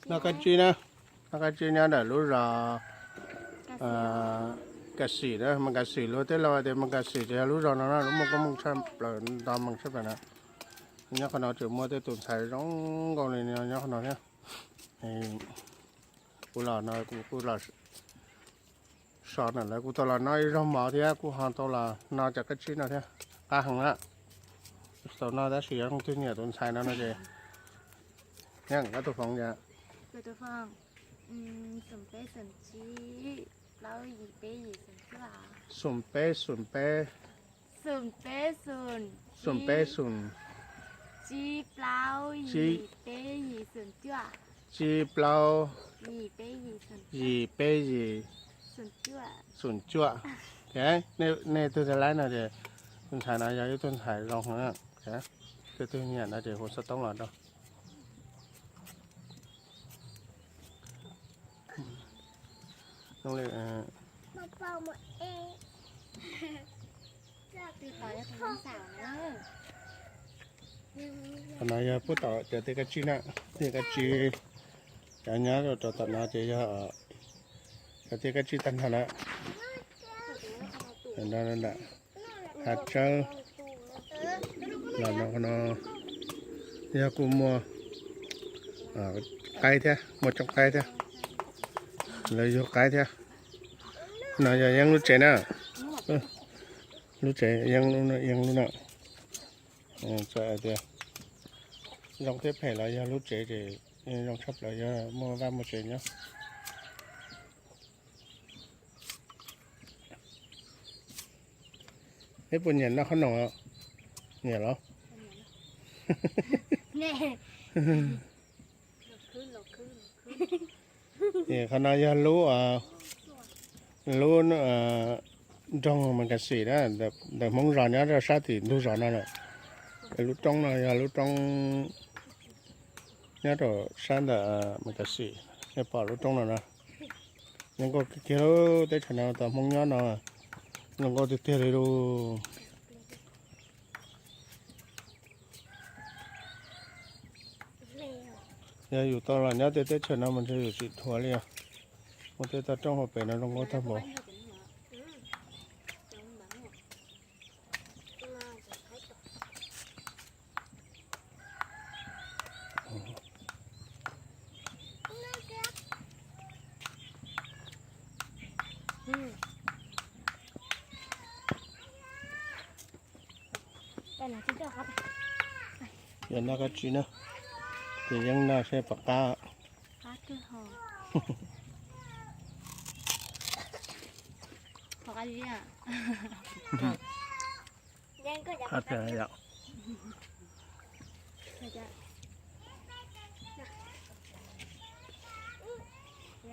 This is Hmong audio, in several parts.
Noj kab tsib na, noj kab tsib nyob ntawm lub zos Kas Xim na, Mas Kas Xim, luag tej laus tias Mas Kas Xim ces yog lub zos no na, lub muaj koob muaj tshaj plaws, nto mees tshaj plaws na. Nyob qhov no tseem muaj tej tus ntxhais zoo nkauj li nyob qhov no thiab. Kuv los no kuv kuj los so na, lawv kuj tau los noj ib zaug mov thiab kuj ho tau los noj cov kab tsib no thiab. Qab heev na, tau noj tab sis yog leej twg nyiam tus ntxhais no no ces nyeem koj tus foov yom. Xoom peb xoom peb, xoom peb xoom, tsib plaub, tsib plaub, yim peb yim, xoom cuaj. Nej tug tag laib no ces tus ntxhais no yog ib tug ntxhais zoo heev, tus twg nyiam no ces hu xov tooj los rau. Qhov no yog puag tom cov tiaj kab tsib na, tiaj kab tsib, cov nyob rau tom no ces yog cov tiaj kab tsib tag nrho na. Hav tsawb los no, no yog kuj muaj qaib thiab, muaj coob qaib thiab, lawv yug qaib thiab. No yog yeeb lub tsev na, lub tsev yeeb lub na. Txawm tias zoo thiab phem los yog lub tsev ces zoo tshaj plaws, yog muaj vaj muaj tsev nyob. Peb puas nyiam noj qhob noom? Nyiam los? Qhov no yog lub, lub nroog Mas Kas Xim na, ntawm Hmoob zos nyob rau sab tim ntug zos no lawm. Lub roob no yog lub roob nyob rau sab ntawm Mas Kas Xim, nej pom lub roob no na. Zoo nkauj kiag lub teb chaws no, tau Hmoob nyob no zoo nkauj tiag tiag li lauj. Yog yus tau los nyob tej teb chaws no mas ntshe yus tsis dhuav li os. Muaj tej toj roob hauv pes no zoo nkauj tag npaum. Yog noj kab tsib na, ces yeeb no seb puas qab.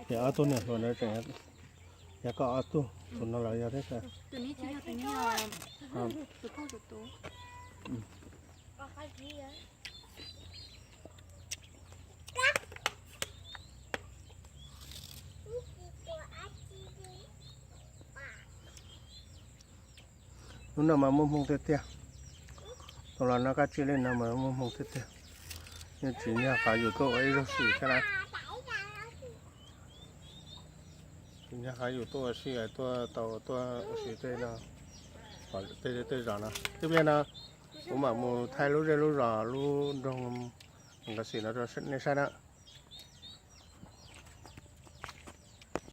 Ces ob tug niam hluas no tseem, yog koj ob tug, tus no los yog thiab. Lub no mas muaj hmoo tiag tiag. Tau los noj kab tsib li no mas muaj hmoo tiag tiag. Yeej tsis nyog qhov yus tuaj ua ib zaug xwm thiab na. Tsis nyog qhov yus tuaj ua si, tuaj tau tuaj ua si tej no, tej tej zos no. Tib pliag no kuv mam mus thaij lub zej lub zos lub nroog Mas Kas Xim no rau nej saib na.